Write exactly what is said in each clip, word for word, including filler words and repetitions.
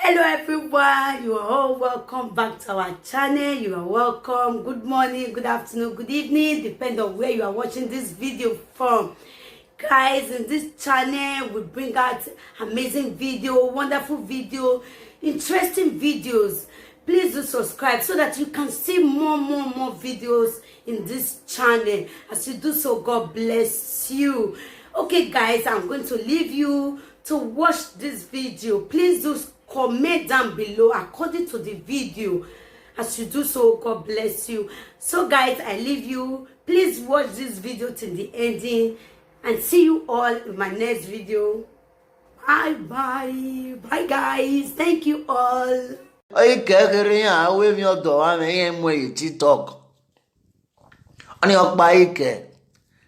Hello everyone, you are all welcome back to our channel. You are welcome. Good morning, good afternoon, good evening, depend on where you are watching this video from. Guys, in this channel we bring out amazing video, wonderful video, interesting videos. Please do subscribe so that you can see more, more, more videos in this channel. As you do so, God bless you. Okay, guys, I'm going to leave you to watch this video. Please do comment down below according to the video. As you do so, God bless you. So, guys, I leave you. Please watch this video till the ending, and see you all in my next video. Bye bye. Bye, guys. Thank you all. Oi, kekere ya, awe mi odo wa me yen mo yi TikTok. Ani okpa ike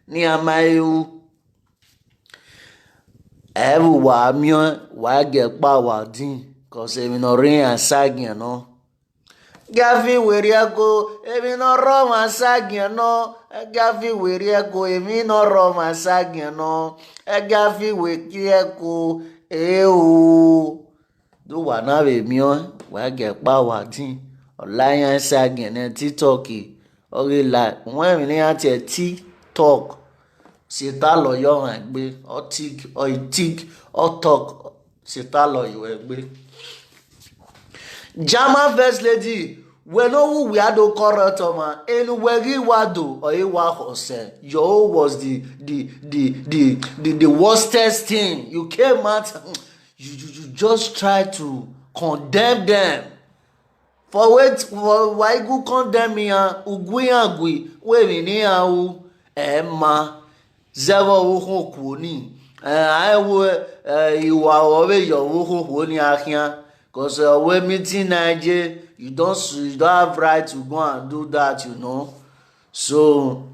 ni ama ewu. Ewu wa mio wa ge pa wa din, cause emi no rin asagian no. Gafi weri eko, emi no ro ma sagian no. Gafi weri eko, emi no ro ma sagian no. Gafi weri eko, ewu. Do wa na we mio wa ge pa wa din. Olaya sagian ne TikTok. Oge la, when mi ni ati TikTok. Se ta lo yo ran gbe, o tik, o tik, o talk. Se ta lo yo gbe. German first lady, we no wu we ado corrupt ma, enu we gi wa do, o e wa hose. Your own was the, the, the, the, the, the worstest thing. You came out, you, you, you just try to condemn them. For wait, for why go condemn me, ah, ugui agui, we mi ni a u, eh, ma. Zevo wo ho kuoni. Eh, I wo, eh, iwa wo we yo wo ho kuoni ahian. Cause, uh, we meeting Niger, you don't s- you don't have right to go and do that, you know. So,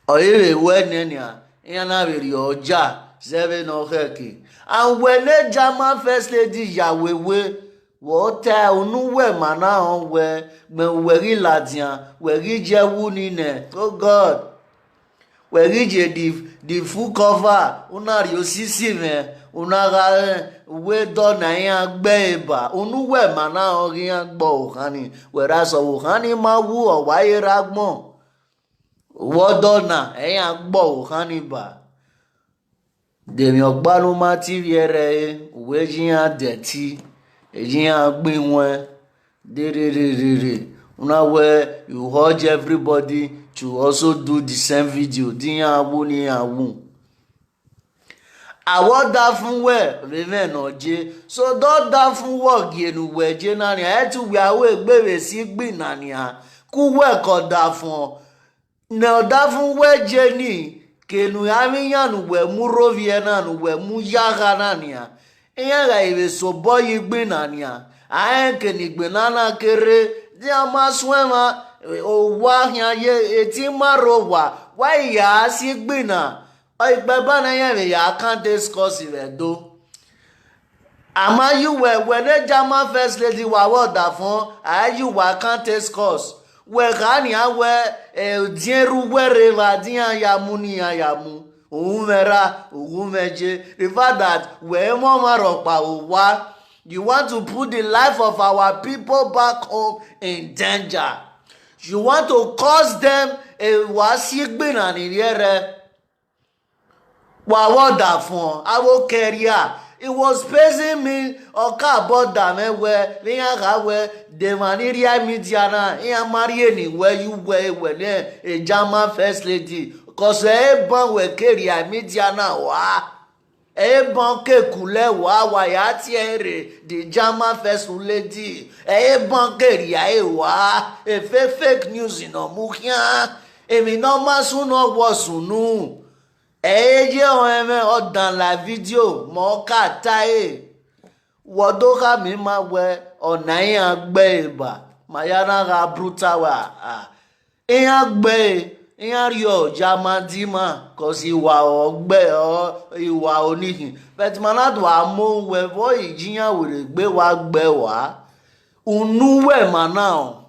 oye we we nenia, yana we ri oja, zeve no heki. And we ne German first lady ya we we, wo te unu we mana on we, me we ri ladian, we ri je wu ni ne. Oh God. We gi je the, the full cover, una ri osisi me, una ga, eh, we do na ya gbe eba, unu we mana o gi ya gbo ohani, whereas ohani ma wu o wa ye ra gbon. Wo do na, e ya gbo ohani ba. Demi Ogbanu ma T V ere, we ji ya deti, e ji ya gbin we. Re, re, re, re, re. Una where you urge everybody to also do the same video. Di ya wu ni ya wu. Awo da fun we, we me no je. So do da fun wo gi enu we je na ni. E tu we awe gbe we si gbin na ni a. Ku we ko da fun. Ne o da fun we je ni. Ke nu ya mi ya nu we mu rovie na nu we mu ya ga na ni a. Iya ga iwe so boy gbin na ni a. A en ke ni gbin na na kere. Di a ma swe ma. O wa ya ye eti ma ro wa. Wa ya si gbin na. O igbe ba na ya we ya kan discuss we do. Ama you we, we ne German first lady wa wo da fun. A you wa kan discuss. We ga ni a we, eh, dien ru we re va di ya ya mu ni ya ya mu. Ugu me ra, ugu me je. The fact that we mo ma ro pa o wa. You want to put the life of our people back home in danger. You want to cause them a wa si gbin na ni re. Wa wo da fun, I will carry her. It was pacing me, oka boda me we, mi ya ga we, the man in real media na, iya marry anywhere you we, we le, a German first lady. Cause e ban we carry media na wa. E ban ke kule wa, wa ya ti ere, the German first lady. E ban carry e wa, e fake, fake news no mu kian. Emi no ma sun no wo sunu. E je o eme o dan la video, mo ka ta e. Wo do ka mi ma we, o na ya gbe e ba. Ma ya na ga brutal wa. Ah. Iya gbe, iya ri o ja ma di ma, cause iwa o gbe o, iwa o nihin. But ma na do a mo we vo i ji ya were gbe wa gbe wa. Unu we ma na o.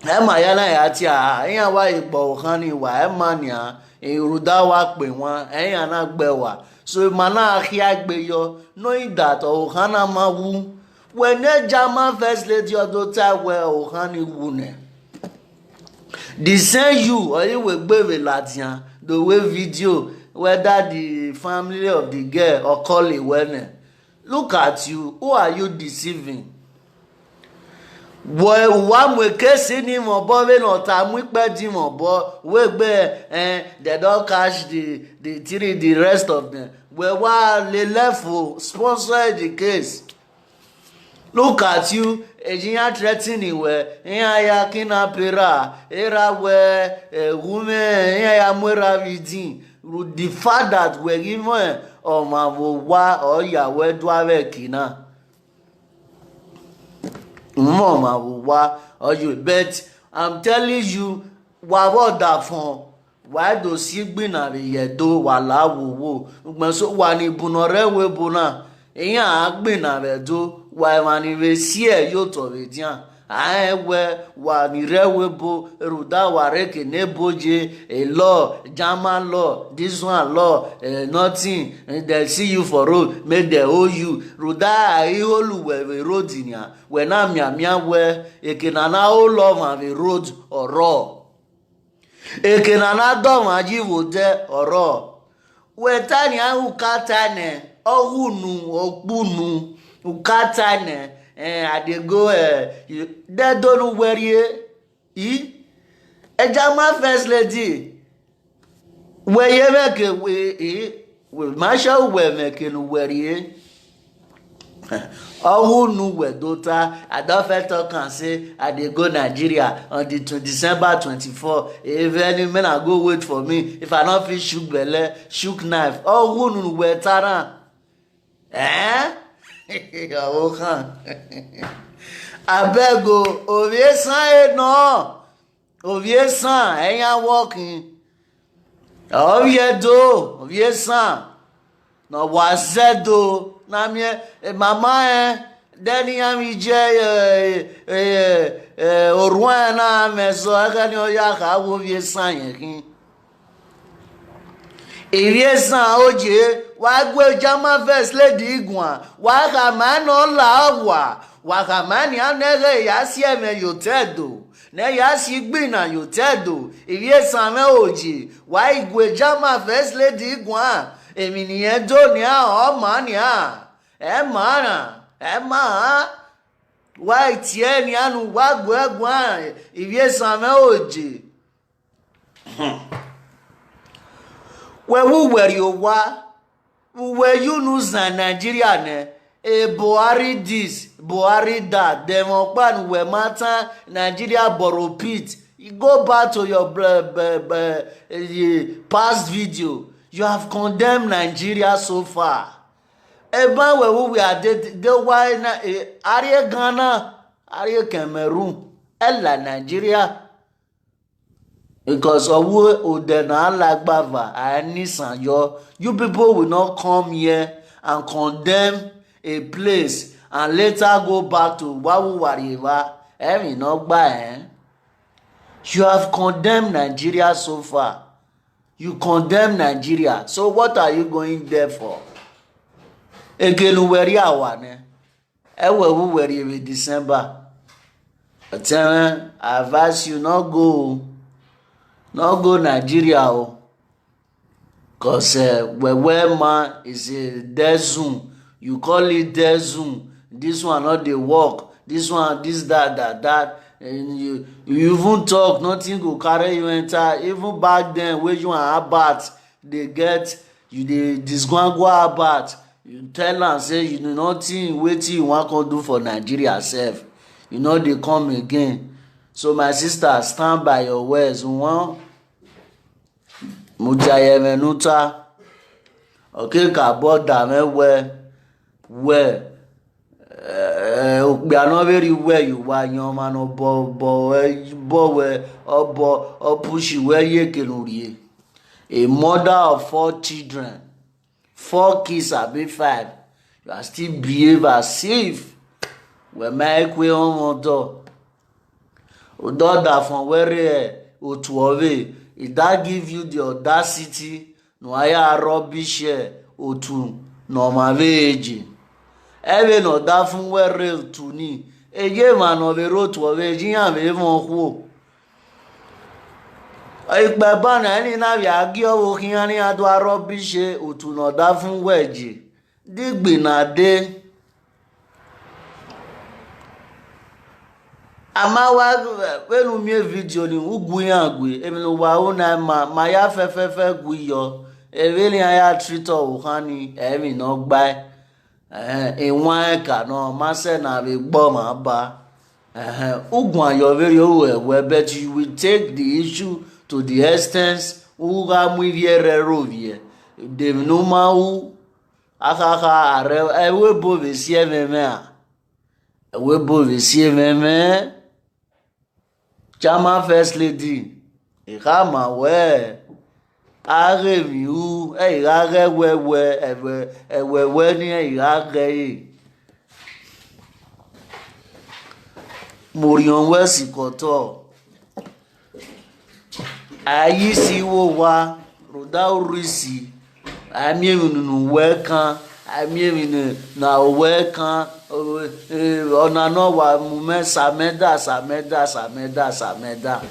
E ma ya na ya ti a, iya wa igbo o kan ni wa, e ma ni a, iruda wa pe wa, e ya na gbe wa. So mana ahiagbe yo, knowing that Ohana ma wu. When the German first lady or do tie where Ohani wu ne. The same you or you will be with Latian, the way video, whether the family of the girl or call it when. Look at you, who are you deceiving? Why one we case in him or boy no time we pay him or boy we be eh they don't catch the the three the rest of them. We were the left for sponsor the case. Look at you, ejinya threatening we ya ya kinapera era we eh, women ya ya mwera vidin. The fact that we even eh, ọmọ wo wa or ya we do ave kina. Mama wa oyo, but I'm telling you, wa wo da fun. Why do si gbina re ye do wa la wo wo? Ugbe so wa ni buno re we bona. Eyan a gbina re do wa wa ni re si e yo to re dian. Ae we wa ni re we bo ruda wa re ke ne boje a law, German law, this one law, eh, nothing. Eh, they see you for road, make they hold you. Ruda a i olu we we road nia. We na mia mia we eke na na o love and the road oro. Eke na na dom aji wo de oro. We tani a ukata ne ohunu okpunu ukata ne eh adego eh you- they don't know where ye e ejama first lady. Weye meke we e we masha we meke no were e. Owu nu we dota. I don first talk am say I dey go Nigeria on the tw- December twenty-four. If any men I go wait for me, if I no fit shook belle, shook knife. Owu nu we tara. Eh? Owo kan. Abeg o, obi esan e no. Ovie san enya working. Ovie do, ovie san. No waze do. Na mi e mama e. Deni ya mi je eh eh eh orun e na me so aga ni oya ka wo ovie san yen kin. Evie san oje wa gwe jama first lady igwan wa ka ma no la wa wa ka ma ni anere ya si eme yo tedo ne ya si gbina yo tedo. Evie san me oje wa igwe jama first lady igwan emi ni e do ni a o ma ni a e ma na e ma a wa itie ni anu wa gwe gwan evie san me oje. Where who were you wa? Where you news na Nigeria ne? E Buhari this, Buhari that. Dem okpan we matter Nigeria borrow pit. You go back to your bl- b- b- eh, past video. You have condemned Nigeria so far. Eba we who we are dead. The why na eh, are Ghana, are Cameroon, ella Nigeria. Because owu ode na alagbava anisan yo. You people will not come here and condemn a place and later go back to wawu warieva. Emi no gba eh. You have condemned Nigeria so far. You condemn Nigeria. So what are you going there for? Egenu weri awane. Ewe wu weri ewe December. But eh, I advise you not go, not go Nigeria o. Cause uh, where where man is a dead zone. You call it dead zone. This one not dey work. This one, this that that that. And you you even talk, nothing go carry you enter. Even back then, where you and Albert they get you dey disgwangwa about you tell am say you do nothing wetin you wan come do for Nigeria sef you no dey come again. So my sister, stand by your words. One mujayemenuta okeka boda me we we okpiano very well you wa yan man obo obo obo we obo opushi we ye kenurie. A mother of four children, four kids abi five, you are still behave as if we make we on door. Ododa from where otu ove, e that give you the audacity no aya rubbish here. otu na ọma vwe eje. Ẹvwe ne ọ da fun wẹ rre otu ni, e je emwa ne ọ vbe rre otu, ọ vbe je iran vbe mwẹ okhuo. Ikpẹban na, ẹni na vbe a gie ọvbokhan iran, iran do a rubbish otu ne ọ da fun wẹ eje. Digbi na dee. A ma wa, vbene u miẹn vidio ni, u gu iran gui, emwi ne uwa ru na ma, ma ya fẹfẹfẹ gui yọ, vbene iran ya treat ọvbokhan ni, emwi ne ọ gbae. Ẹhẹn, iwan ẹka nọ, ma sẹ na vbe gbe ọmwa ba. Ẹhẹn, u guan yọ vberriọ, u ru ẹwẹ, but you will take the issue to the extent u gha mu ivbiẹrẹ rre ovbiẹ. De emwi ne u ma ru, akhakha, a rẹ ẹvbo ebo vbe si ẹmwẹ mwẹ a. Ẹvbo ebo vbe si ẹmwẹ mwẹ. Chairman First Lady, I khama wẹ, a ghe emwi ru, ẹ i gha ghẹ ẹwẹwẹ, ẹwẹ, ẹwẹwẹ ni ẹ i gha ghẹ ẹre. Mu orhiọn wẹ sikẹ otọ. A yi isi vbe owa, rhunmwuda u rre isi. A miẹn emwi ne uwẹ kan, a miẹn emwi ne, ne owẹ kan. O, eh, ọna nọ wa mu mẹ samẹda, samẹda, samẹda, samẹda.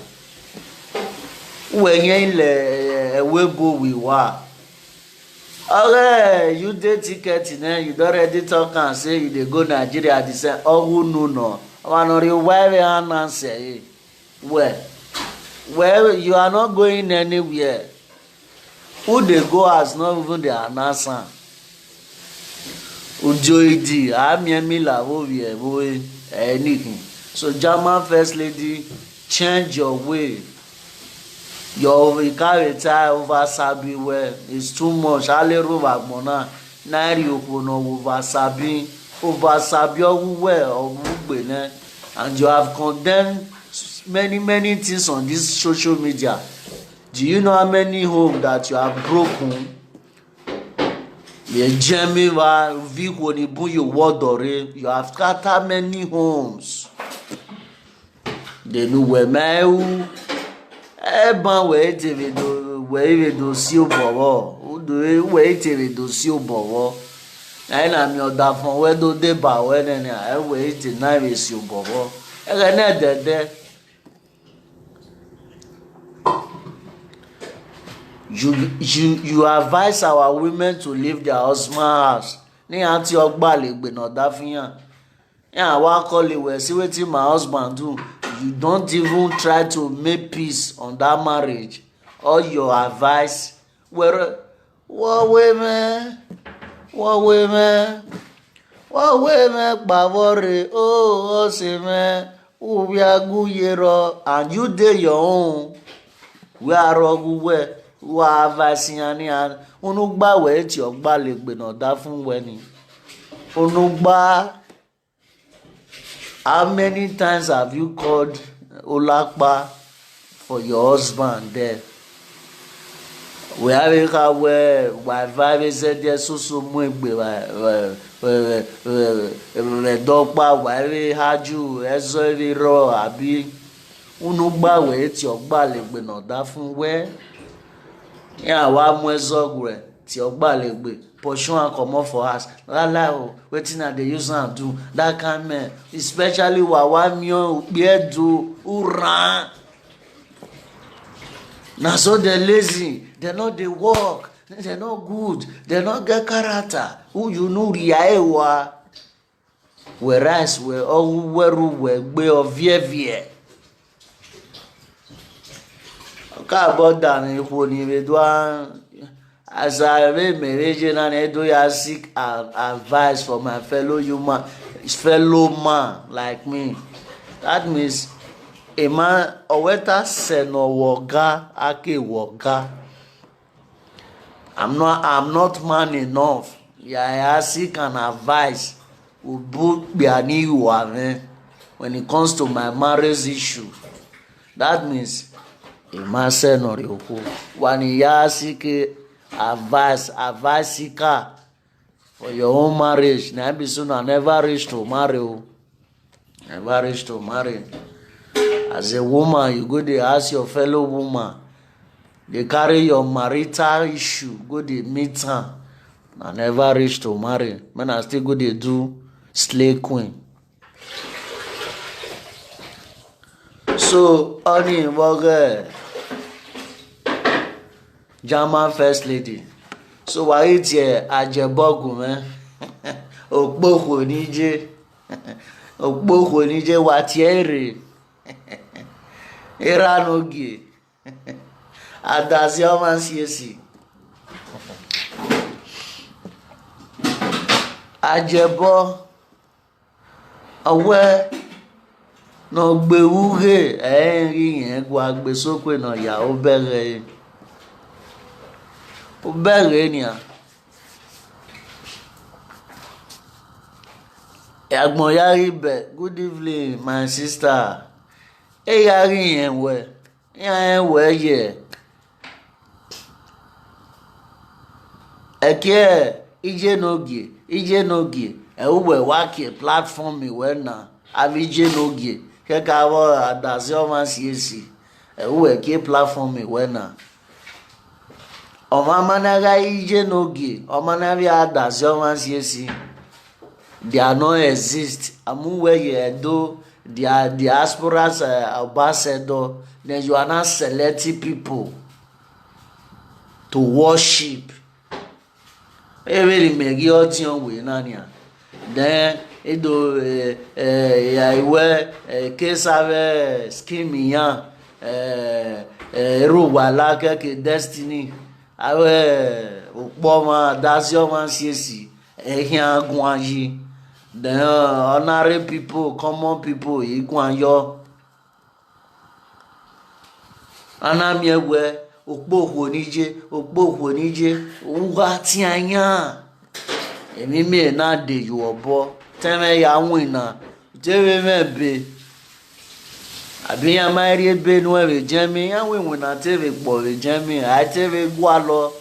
Uwẹ yẹn lẹ, eh, ẹvbo ebo vbe uwa. Ọghe, you dey ticket nẹ, you don already talk am say you dey go Nigeria the same. Ọ ghẹ unu nọ, ọmwa ne ọ rhie owa ẹvbo ẹre na sẹ ẹre. Well, well, you are not going anywhere. Who dey go house no even dey announce am. Ujoidi, a miẹn mi la vbe ovbi ẹvbo anything. So German First Lady, change your way. Your, you carry tie over sabi well. It's too much. A le ru vbe agbọn na, na rhie okhuo nọ vbe over sabi. Over sabi ọ wu wẹ, ọ wu gbe nẹ. And you have condemned many, many things on this social media. Do you know how many homes that you have broken? Ye jẹ mi va vi khuo ni bun ye wọ dọ rre. You have scattered many homes. De ne uwẹ ma ru, ẹban wẹ i te vbe do, wẹ i vbe do si obọ vbọ. Udu wẹ i te vbe do si obọ vbọ. Na ena miẹn ọdafọn wẹ do deba wẹ nẹnẹ, ẹ wẹ i te na vbe si obọ vbọ. Ẹghẹ nẹ dẹdẹ. You, you, you advise our women to leave their husband house. Ne iran tie ọgbalegbe ne ọdafẹn iran. Iran wa call wẹ, see wetin my husband do. You don't even try to make peace on that marriage. All your advice, wẹrẹ, wọ wẹ mwẹ, wọ wẹ mwẹ, wọ wẹ mwẹ kpavọ rre, o, ọse mwẹ, u vbia gu ye rrọọ, and you dey your own. Wẹ a rrọọ ghe uwẹ, wa advice iran nian, unu gba wẹ i tie ọgbalegbe ne ọdafẹn uwẹ ni. Unu gba. How many times have you called Olakpa for your husband there? Wẹ a vbe kha wẹ, wa eva vbe zẹdẹ soso mu egbe vbe, vbe, vbe, vbe, vbe, vbe ẹdẹ ọkpa, wa vbe haju, ẹzọ vbe rrọọ, abi? Unu gba wẹ i tie ọgbalegbe ne ọdafẹn uwẹ. Iran wa mu ẹzọ guẹ, tie ọgbalegbe, pursue am comot for house. Lala o, wetin I dey use am do? That kind man, especially wa wa miẹn okpia Ẹdo, uran. Na so dem lazy, dem no dey work, dem no good, dem no get character. Who you know ria ewa? Whereas wẹ ọ ru wẹ ru wẹ gbe ọviẹviẹ. Ọ ka bother mwẹ ikhuo ni vbe do a, as I vbe mẹ vbe ye na, ne do ya seek a-, advice for my fellow human, fellow man like me. That means, a man, ọ wẹ ta sẹ ne ọ wẹ ọga, a ke wẹ ọga. I'm not, I'm not man enough. Ya, ya seek an advice. Ubu kpia ni you are, man. When it comes to my marriage issue, that means a man sẹ ne ọ rhie okhuo. When ya seek advice, advice seeker for your own marriage, na be so na never reach to marry o. Never reach to marry. As a woman, you go dey ask your fellow woman, dey carry your marital issue go dey meet am. I never reach to marry. Make I still go dey do slay queen. So, honey, German first lady. So, why it here? Ajebogu, man. Okpoko nije. Okpoko nije watiere. Era nogie. Adazi ọma siesi. Ajebo. Owe. No gbe uge. Eh, ri yen gwa gbe sokwe no ya obere. Obere ni a. Agbon yari be. Good evening, my sister. E yari yen we. Yen we ye. Eke ije nogie, ije nogie. E uwe wa ke platform mi we na. Abi ije nogie. Ke ka wo adazi ọma siesi. E uwe ke platform mi we na. Ọma mana ga ije nogie. Ọma na bi adazi ọma siesi. They are not exist. Amu we ye do. They are diaspora's uh, ambassador. Then you are not selecting people to worship. Every megi otion we nania. Then edo eh, eh, ya iwe eh, kesave scheme ya eh, eh, ero wala ke ke destiny. Awe ukpoma dasi ọma siesi. Ehian guanji. Then uh, ordinary people, common people, iguan yo. Anamie we okpokwo nije, okpokwo nije. Uga tianya. Emi me na de you obo. Teme ya win na. Teme me be. Abi ya ma ri ebe nu e be jemi, ya win win na teme kpo be jemi, ai teme gwa lo.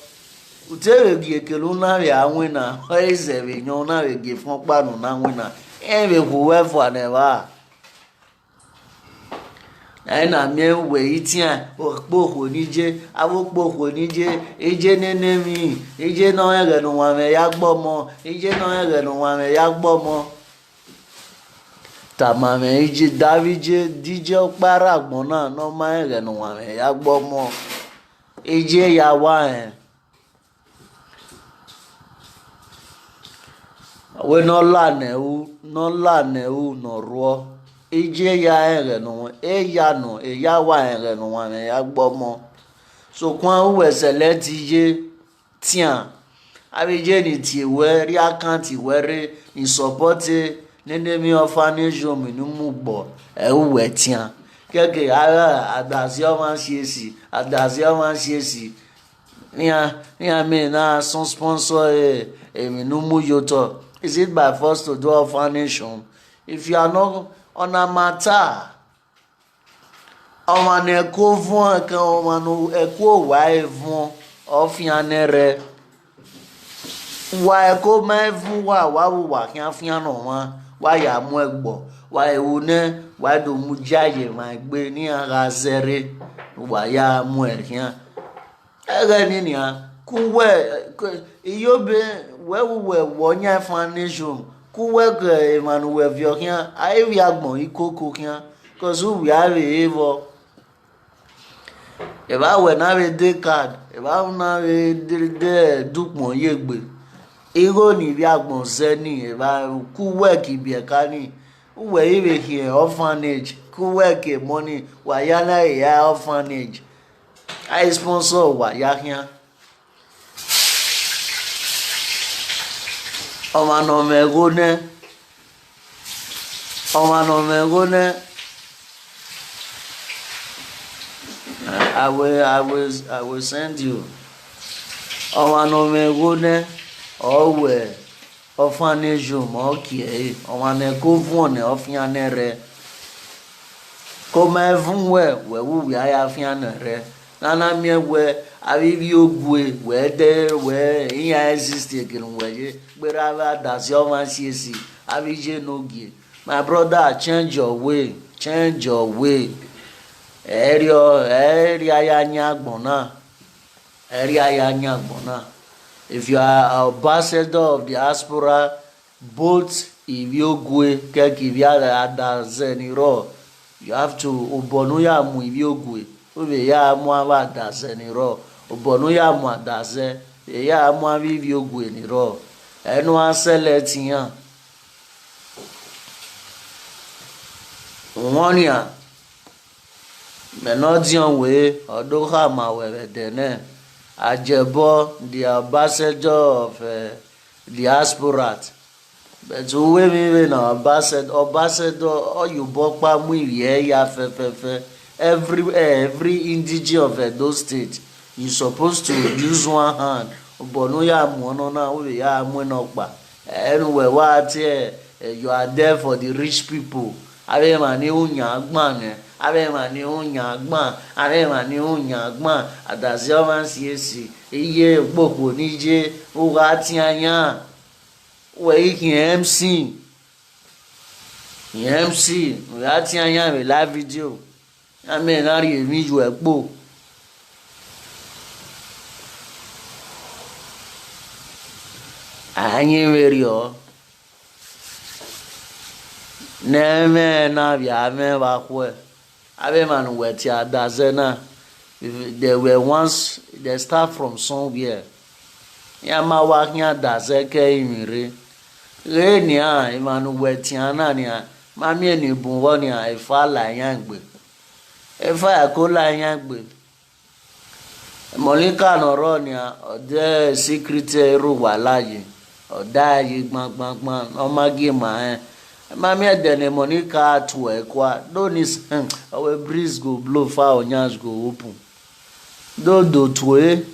Uteme gi ekelu na be a win na, o eze be nyo na be gi fun pa nu na win na. E be ku we for never. Ai na mi e we itia, o po ko ni je, a wo po ko ni je, e je nene mi, e je no e ge nu wa me ya gbo mo, e je no e ge nu wa me ya gbo mo. Tamame ije David je dije okpara agbon na no ma ere no wa me ya gbo mo. Ije ya wa en. We no la ne u, no la ne u no ruo. Ije ya ere no, e ya no, e ya wa ere no wa me ya gbo mo. So kwan u we select ije tian. Abi je ni tie we ri account we re ni support nene mi orphanage home ni mu gbo e u we tian. Keke ara adazi ọma siesi, adazi ọma siesi. Nia, nia me na son sponsor e, e mi nu mu yoto. Is it by force to do orphanage home? If you are not on a matter, ọmọ na ẹkọ vọn ẹkẹ ọmọ na ẹkọ wa evọn ọfian nẹrẹ. Wa ẹkọ ma evọn wa wa wo wa fian fian na ọmọ wa ya mu ẹgbọ wa ewu nẹ wa do mu jaye ma egbe ni a gha zẹre wa ya mu ẹkhian. Ẹghẹ ninian, ku wẹ iyobe wẹ wu wẹ wọ yan fan nation, ku wẹ ke emwa ne uwẹ viọ khian, a i vwẹ agbọn ikoko khian, cos u wia vbe re vbọ. Evba wẹ ne a vbe de card, evba na vbe de de dukpọn ye egbe, igho ne ivbi agbọn zẹ ni, evba ku wẹ ke ibiẹka ni, uwẹ i vbe khian orphanage, ku wẹ ke emọ ni, wa ya na re ya orphanage. A i sponsor wa ya khian. Ọmwa ne ọ mwẹ igho nẹ, ọmwa ne ọ mwẹ igho nẹ, I will, I will, I will send you. Ọmwa ne ọ mwẹ igho nẹ, ọ wẹ orphanage home, ọ kie ẹre, ọmwa ne ko vuọn nẹ ọ fian nẹ rẹ. Ko ma evun wẹ, wẹ wu wia ya fian nẹ rẹ. Nana miẹn wẹ, avbe ivbi ogue, wẹ dẹ, wẹ iran exist egele wẹ ye. Gberra avbe adasi ọmwa siesi, avbe iye ne ogie. My brother, change your way, change your way. Ẹriọ, ẹria ya yan agbọn na. Ẹria ya yan agbọn na. If you are ambassador of diaspora, both Iviogwe, kek Ivia Adazeni Ro, you have to Obonu ya mu Iviogwe, Uve ya mu ava Adazeni Ro, Obonu ya mu Adaze, ya mu ava Iviogwe ni Ro. Enu a select yan. One ya. Me no dion we, odo ha ma we we dene. Ajebo, the ambassador of uh, diaspora. But uwe mi we na ambassador, ambassador, or you bokpa mu ye ya fe fe fe. Every eh, every indigenous of Edo State, you supposed to use one hand. Obonu ya mu ono na uwe ya mu no pa. Anyway, what eh, you are there for the rich people. Ave mani unya gban eh. Ave mani unya gban. Ave mani unya gban. Adazi oman siesi. Iye gbogbo nije. Uga ti anya. We iki M C. M C. Uga ti anya we live video. Ame na ri emi ju e po. Anyi veri o. Neme na via me va kwe. Ave manu weti Adaze na. If they were once, they start from somewhere. Ya ma wa kia Adaze ke imire. Re ni a, imanu weti ana ni a. Ma mi eni bunwo ni a, ifa la yangbe. Ifa ya ko la yangbe. Monica no ro ni a, ode secret eru wa laye. Oda yi gban gban gban, no ma gi ma eh. Ma mi ede ne Monica tu e kwa. Do ni s-, hmm, our breeze go blow far, onyas go open. Do do tu e.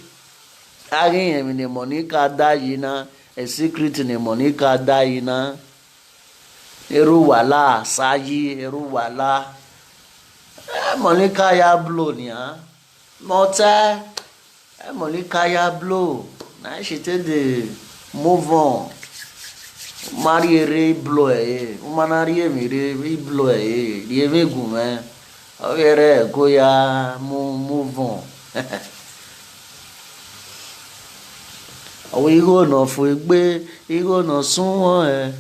Agi yemi ne Monica da yi na, a secret ne Monica da yi na. Eru wala, sayi, eru wala. Eh, Monica ya blow ni a. Mota, eh, Monica ya blow. Na she take the move on. Marry ere blow eh. Uma na ri emi re blow eh. Ri emi gun me. Ogere ko ya mu move on. Owo igho no fo egbe, igho no sunwon eh.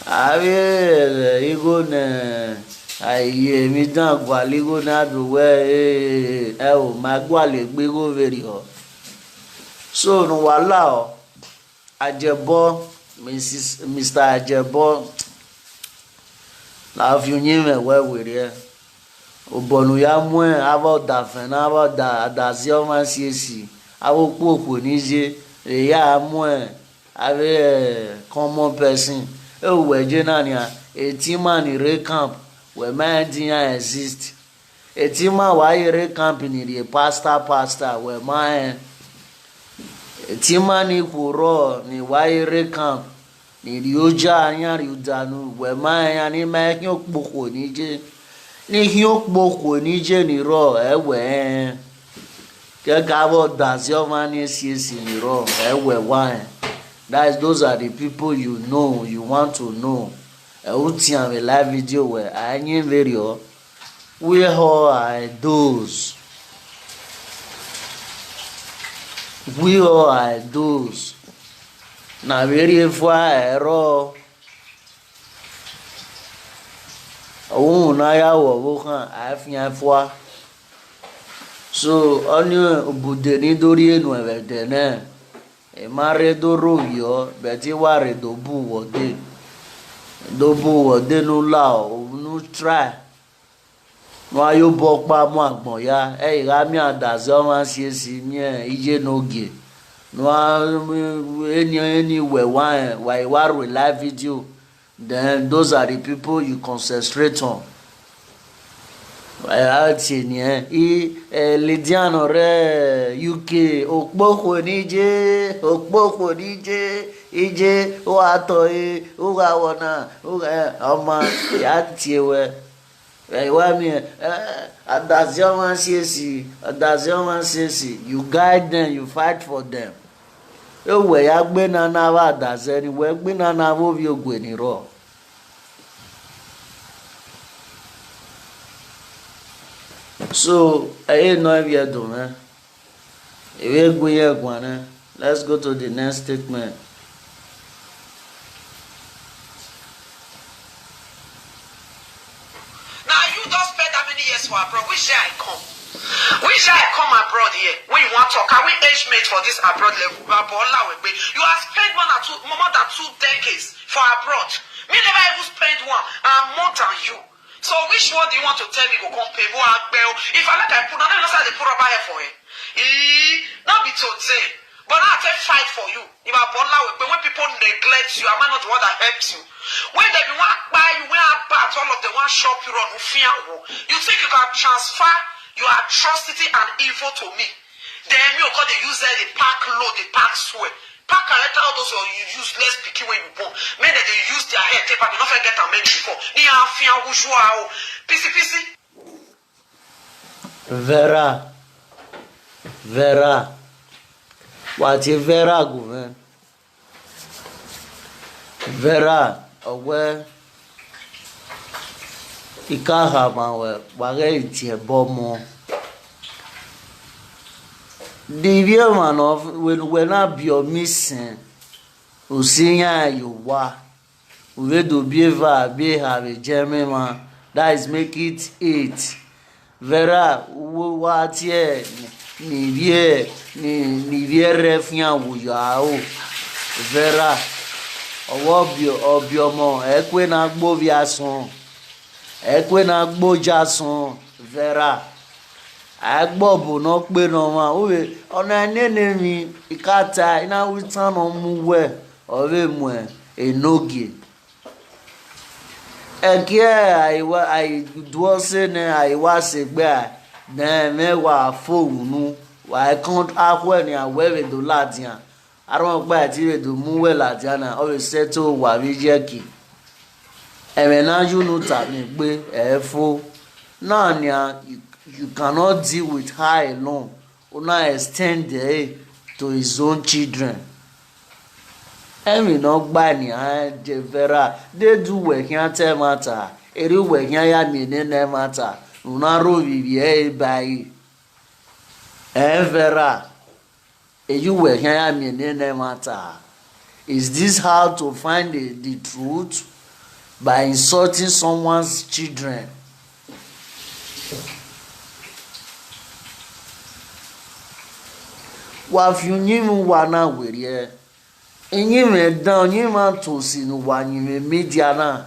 Ave igho ne aye mi dan guale igho ne adu we eh, eh, o ma guale gbe igho veri o. So no wala o. Ajebo, Missus, Mister Ajebo, na fi unyi me we were. Obonu ya mu e, ava oda fen, ava oda, adazi oma siesi, ava okpo okwo nije, eya mu e, ave eh, common person. E uwe je na ni a, eti man ni re camp, we ma di ya exist. Eti man wa yere camp ni ri pastor, pastor, we ma e. Eti man ni kuro ni wa yere camp. Ni ri oja anya ri udanu, we ma e, ani ma e, hin okpo okwo nije. Ni hin okpo okwo nije ni ro, e we e. Ke ka vo dazi oma ni esi esi ni ro, e we wa e. That is, those are the people you know, you want to know. E uti ame live video we, a nyi veri o. Where all are those? Where all are those? Na very far ero. Ohun na ya wo wo kan, a fi an far. So, oni obude ni dori enu eve de ne. E ma re do ro yo, but e wa re do bu wo de. Do bu wo de nu la o, nu try. Nu a yo bo pa mu agbon ya, e i gha mi adaze ọmwa si esi mi e, iye ne ogie. Nu a, eni, eni wẹ wa rẹn, wa i wa ru live video, then those are the people you concentrate on. Wa i ra tie ni ẹn, i, eh, Lydian rẹ U K, okpokho ni je, okpokho ni je, i je, u gha tọ e, u gha wọ na, u gha, ọma, ya tie wẹ. Ẹ wa miẹn, ẹ, adazi ọmwa si esi, adazi ọmwa si esi, you guide them, you fight for them. E wẹ ya gbe na na vbe adazi ẹre, wẹ gbe na na vbe ovbi ogue ni rrọọ. So, ẹre nọ ivbi Ẹdo mwẹ. Ewe gu ye gwane. Let's go to the next statement. Now you don spend how many years for abroad? Which year I come? Which year I come abroad here? When you wan talk, are we age mate for this abroad level? Baba Olawegbe, you have spent more than two, more than two decades for abroad. Me never even spend one. I'm more than you. So which one do you want to tell me go come pay? Mo agbe o. If I like I put, I don't know say I dey put rubber hair for it. Eee, not be today. But now I take fight for you. If I Bola Wegbe, when people neglect you, am I not the one that helps you? When they be one buy you, when I bat all of them, one shop you run, you think you can transfer your atrocity and evil to me? Then me go dey use that, dey pack load, dey pack swear, pack and enter all those your useless pikin wey you born. Make dem dey use their head take pack, you no fit get am many before. Ni a fi an wuju a o. Pisi pisi. Vera. Vera. Wati Vera guven. Vera. Owe. Ikaha mawe. Wage itie bomo. The view man of when when I be your missing. Usinya yuwa. Uvedo bieva bieha vejemema. That is make it eight. Vera uwatie ni vie ni ni vie refnya wuyao. Vera owo bio obiomo ekwe na gbo viason. Ekwe na gbo jason. Vera. Agbo bu no pe no ma. Uwe ona nene mi ikata ina witan no mu we. Ove mwe enoge. Ekie aiwa aiduose ne aiwa segbe a ne me wa fo unu wa ekon ahwe ni awe ve do ladian. Aron gba ti ve do mu we ladian na o ve seto wa vi jeki. Eme na ju nu ta mi pe e fo. Na ni a you, you cannot deal with her alone. Una extend it to his own children. Emi no gba ni a je Vera. They do we can tell matter. Eri we can ya mi ne ne matter. Una ro vi vi e bai. E Vera. Eyu we can ya mi ne ne matter. Is this how to find the, the truth? By insulting someone's children. Wa fi nyim wa na werie. Nyim dan nyim to si no wa nyim media na.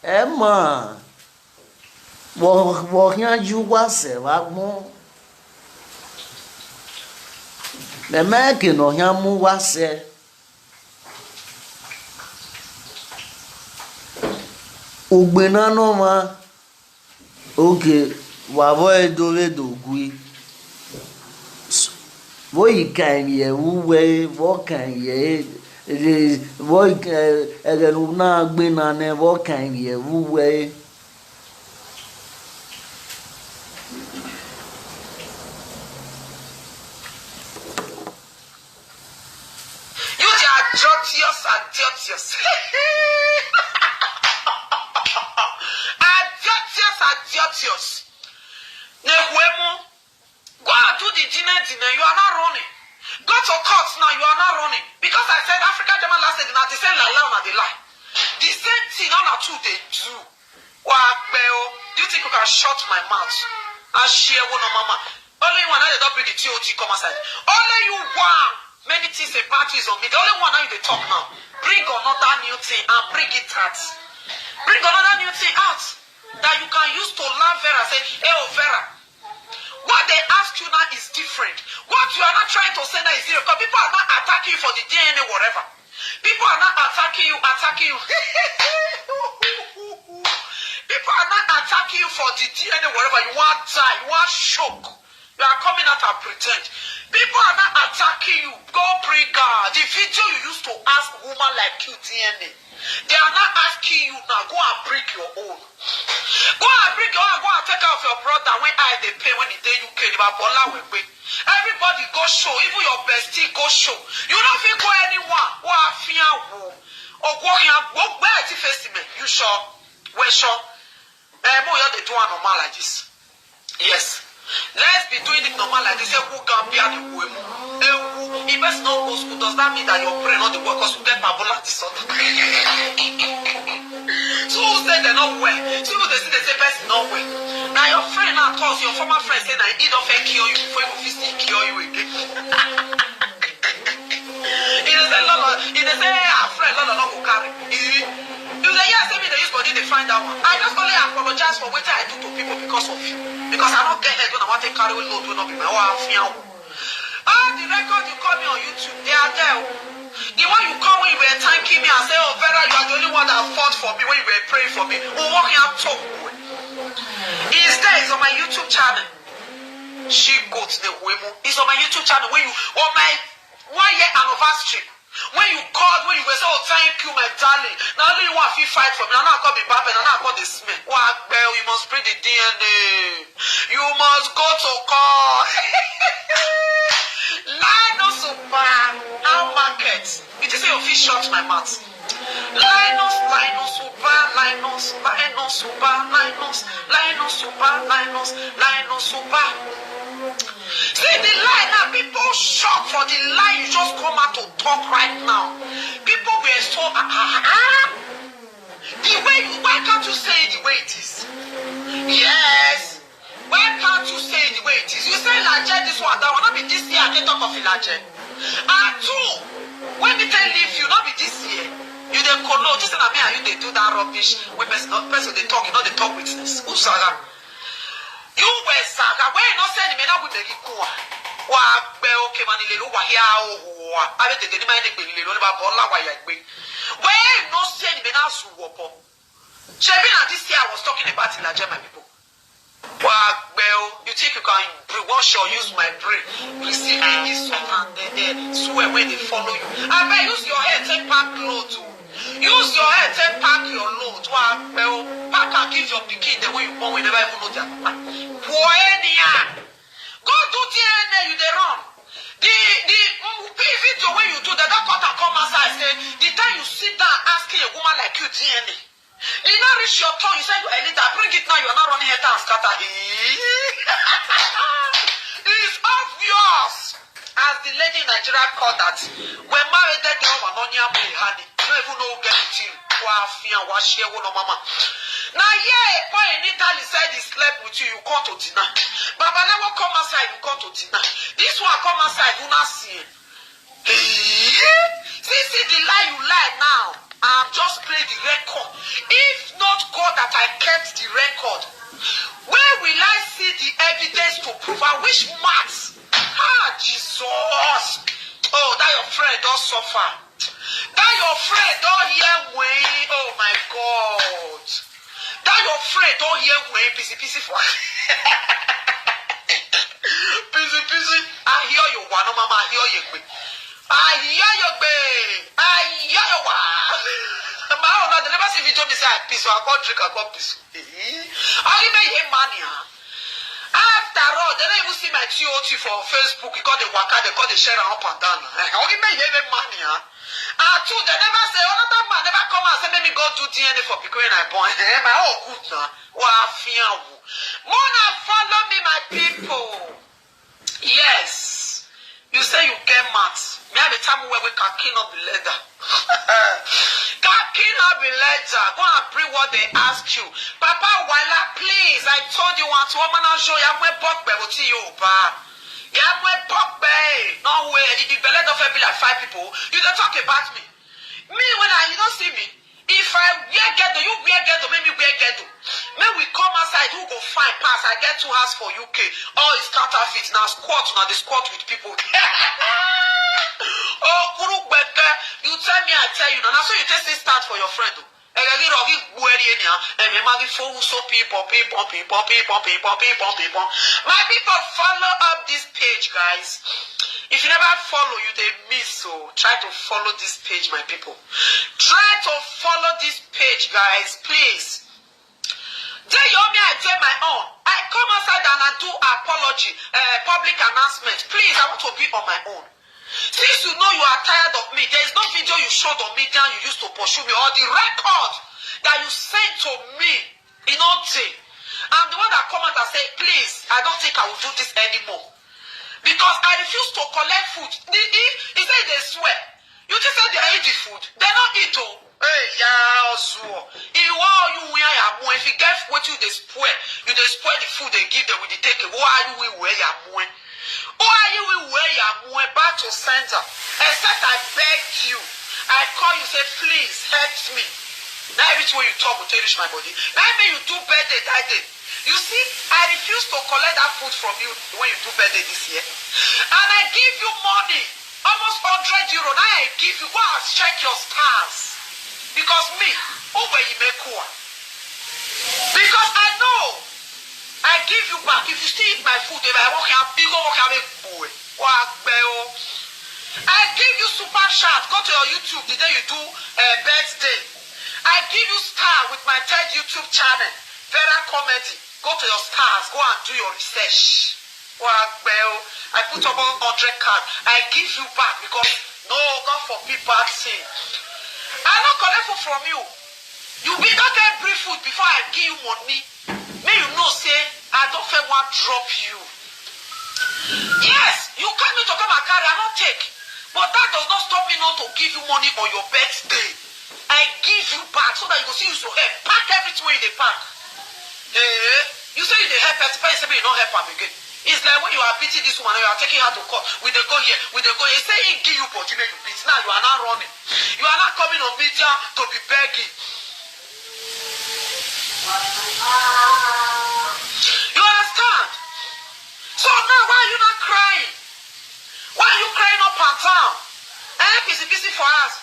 E ma. Wo wo hian ju wa se wa gbon. Me me ke no hian mu wa se. Ugbena no ma. Okay, wa vo edo ve do gui. Vo yi kan ye wu we, vo kan ye, vo ege nu na gbe na ne, vo kan ye wu we. You the adiotious, adiotious. Adiotious, adiotious. Nehuemo. Go and do the dinner, dinner. You are not running. Go to court now. You are not running. Because I said African German last lady, now they say la la, now they lie. The same thing, all are two they do. Wa pe o. Do you think you can shut my mouth? I share one of mama. Only one that don't bring the T O T come outside. Only you one. Many things about you is on me. The only one now you dey talk now. Bring another new thing and bring it out. Bring another new thing out that you can use to laugh Vera. Say, hey, oh, Vera. What they ask you now is different. What you are not trying to say now is different. Because people are not attacking you for the D N A, whatever. People are not attacking you, attacking you. People are not attacking you for the D N A, whatever. You want die, you want shock. You are coming out and pretend. People are not attacking you. Go bring uh, the video you used to ask woman like you D N A. They are not asking you now. Go and bring your own. Go and bring your own. Go and take out your brother when I dey pay when he dey U K. Everybody go show. Even your bestie go show. You no fit go anywhere. Who are fear who? Ogwo ya go where I face me. You sure? We sure? Eh, mo you dey do am normal like this. Yes. Let's be doing it normal like this. Ewu Gambia the way. Ewu, if person no go school, does that mean that your brain not the work? Because you get Pabola disorder. So who say they not well? So who they say they say person not well? Now your friend now cause your former friend say that he don't fair cure you before he go fit still cure you again. He dey say Lolo, he dey say our friend Lolo no go carry. He, you dey hear say me dey use body dey find that one. I just only apologize for wetin I do to people because of you. Because I no get head when I want to carry load wey no be my own. Afia o. All the record you call me on YouTube, they are there o. The one you call when you were thanking me and say, "Oh, Vera, you are the only one that fought for me when you were praying for me." Uwohia Tokwe. He is there, he's on my YouTube channel. She goat the Wemo. He's on my YouTube channel when you on my one year anniversary. When you called, when you were so, "Oh, thank you, my darling. Now only you want to fight for me. Now I call me Baba, now I call the smell." What bell? You must bring the D N A. You must go to court. Linus Uba, how market? You just say your fish shut my mouth. Linus, Linus Uba, Linus, Linus Uba, Linus, Linus Uba, Linus, Linus Uba. See the lie now, people shock for the lie you just come out to talk right now. People were so ah ah ah. The way you, why can't you say it the way it is? Yes. Why can't you say it the way it is? You say Ilaje this one, that one, not be this year I dey talk of Ilaje. And two, when me tell leave you, not be this year. You dey kolo, this na me and you dey do that rubbish. When person, person dey talk, you know they talk witness. Who Sarah? You were Sarah. When you not say me now we dey kua. Wa be okay man, lelo wa ya o wa. Abe de de ni ma ni gbe lelo ni ba bola wa ya gbe. When you not say me now suwopo. Shebi na this year I was talking about Ilaje, my people. Wa be o. You think you can wash or use my brain, receive any insult and then eh, swear when they follow you? I bet use your head take pack load o. Use your head take pack your load. Wa be o. Pack and give your pikin the way you born, we never even know their papa. Poor anyhow. Go do D N A, you dey run. The the mm, video when you do that, that cut and come outside say the time you sit down asking a woman like you D N A. You not reach your turn, you say you are a leader. Bring it now, you are not running head and scatter. It's obvious. As the lady in Nigeria called that, when married that girl was not near me, honey. You don't even know who get it till. Wa fia, wa share, wo no mama. Now, yeah, boy in Italy said he slept with you, you come to dinner. Babalawo come outside, you come to dinner. This one come outside, you not see him. See, see the lie you lie now. I have just played the record. If not God that I kept the record, where will I see the evidence to prove? I wish maths. Ah, Jesus. Oh, that your friend don't suffer. That your friend don't hear way. Oh my God. That your friend don't hear way. Busy, busy for. Busy, busy. I hear you one, no mama, I hear you. I hear you, babe. I hear you one. My own, they never see video me say I piss, so I go drink, I go piss. Only me hear money, huh? After all, they don't even see my T O T for Facebook. You got the waka, they got the share up and down. Only me hear money, huh? Ah, two, they never say, another man never come and say, "Let me go do D N A for Picoin I born." Eh, my own good now. Wa fia wo. Mona, follow me, my people. Yes. You say you get mad. Me, I dey tell you where we can clean up the leather. Can clean up the leather. Go and bring what they ask you. Papa Wala, please. I told you once, woman, I'll show you. I'm a buck, but you, ba. Yeah, I'm a buck, babe. No way. The belly don't feel like five people. You don't talk about me. Me, when I, you don't see me. If I wear ghetto, you wear ghetto, make me wear ghetto. Make we come outside, who go fine pass? I get two house for U K. All is counterfeit. Now squat, now they squat with people. Oh, Kuru Gbeke, you tell me, I tell you. Now, now so you take this stand for your friend. Oh. Eh, you know, he wear it now. Eh, me, man, he fool, so people, people, people, people, people, people, people. My people, follow up this page, guys. If you never follow, you dey miss. So try to follow this page, my people. Try to follow this page, guys, please. Dey your me, I dey my own. I come outside and I do apology, uh, public announcement. Please, I want to be on my own. Since you know you are tired of me, there is no video you showed on media you used to pursue me, or the record that you sent to me. You know, day. I'm the one that come out and say, please, I don't think I will do this anymore. Because I refuse to collect food. He, he, he said they swear. You just said they eat the food. They don't eat, oh. Hey, yeah, Ozuo. Iwọ you wear your moe. If you get what you dey spoil, you dey spoil the food they give them with the take. Why you will wear your moe? Who are you will wear your moe back to center? Except I beg you. I call you, say, please help me. Now everything wey you talk go take reach my body. Now make you do birthday that day. You see, I refuse to collect that food from you when you do birthday this year. And I give you money, almost hundred euro. Now I give you, go and check your stars. Because me, who were you make poor? Because I know I give you back. If you still eat my food, if I walk out, you go walk out with boy. Wagbe o. I give you super chat. Go to your YouTube the day you do a birthday. I give you star with my third YouTube channel, Vera Comedy. Go to your stars. Go and do your research. Wagbe o. I put up one hundred card. I give you back because no, God forbid bad thing. I no collect food from you. You be that kind bring food before I give you money. May you know say I don't fair one drop you. Yes, you come me to come and carry, I not take. But that does not stop me not to give you money on your birthday. I give you back so that you go see you so help. Pack everything wey you dey pack. Eh, you say you dey help person, person say you no help am again. It's like when you are beating this woman, you are taking her to court. We dey go here, we dey go here. Say he give you body, make you beat. Now you are not running. You are not coming on media to be begging. You understand? So now why are you not crying? Why are you crying up and down? Eh, pissy pissy for us.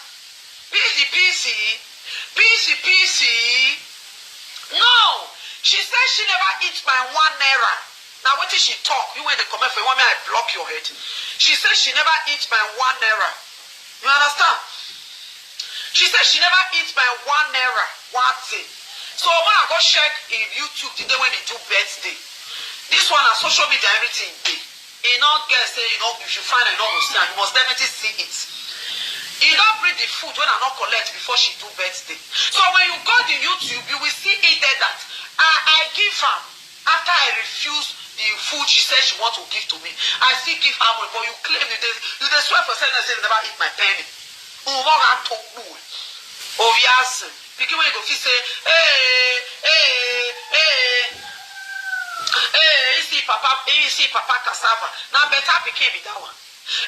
Pissy pissy, pissy pissy. No, she said she never eat my one naira. Now what did she talk? You when they comment for you, want me I block your head. She said she never eat my one naira. You understand? She said she never eat my one naira one day. So when I go check in YouTube the day when he do birthday, this one on social media, everything day. He not get say, you know, if you find it, you know, you must definitely see it. He don't bring the food when I not collect before she do birthday. So when you go to YouTube, you will see it there that I, I give her. After I refuse the food she said she want to give to me, I still give her money. But you claim you dey, you dey swear for say you never eat my penny. Umoga to Oviasin. Pikin wey go fit say, hey, hey, hey, hey, he see papa, he see papa cassava. Now better pikin be that one.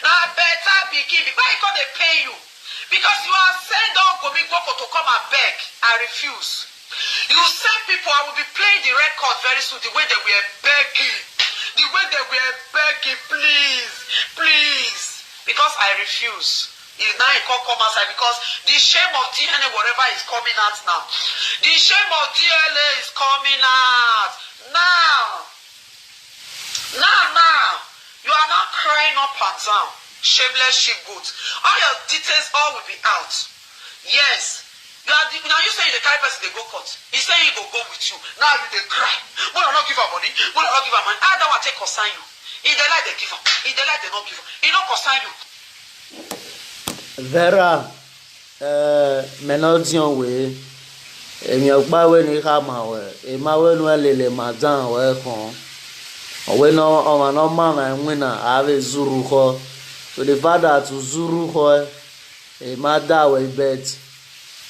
Now better pikin be, why you come dey pay you? Because you are send don go me go to come and beg. I refuse. You send people, I will be playing the record very soon. The way they were begging, the way they were begging, please, please, because I refuse. Is now he come come outside because the shame of D N A whatever is coming out now. The shame of D N A is coming out now. Now, now, you are not crying up and down. Shameless sheep goat. All your details all will be out. Yes. You are the, now you say you dey carry person dey go court. He say he go go with you. Now you dey cry. When I not give her money, when I not give her money, how that one take concern you? He dey like they give her. He dey like they not give her. He not concern you. Vera, eh, menodion we. Emi okpa we ni kama we. Ema we no lele madan we kon. We no, o ma no ma na wina ave zuru ho. So the father to zuru ho. E ma da we bet.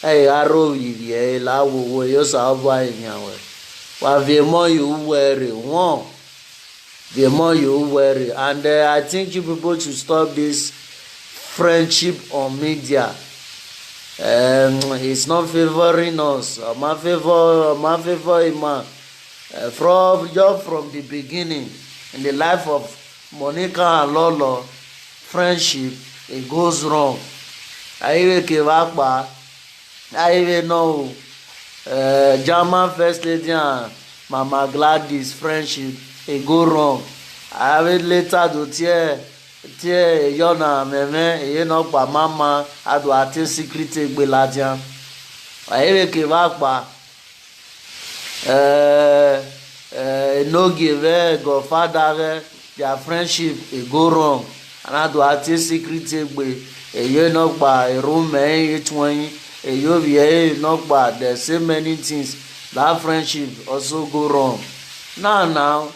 E aro vivi e la wo wo yo sa obo e nya we. Wa vie mo you worry won. The more you worry. And uh, I think you people should stop this friendship on media. Um, it's not favoring us. My favor, my favor, man. Uh, from just from the beginning, in the life of Monica and Lolo, friendship, it goes wrong. I even give up. I even know uh, German First Lady and Mama Gladys friendship, it go wrong. I even later do tear tear yona meme, you know, by mama, I do a secret beladian. I even give up. Uh, uh, no give eh, godfather eh, their friendship e go wrong. Anadu ati secret egbe, eyo no gba eru me eyi twenty, eyo bi eyi no gba. There say many things That friendship also go wrong. Now, now,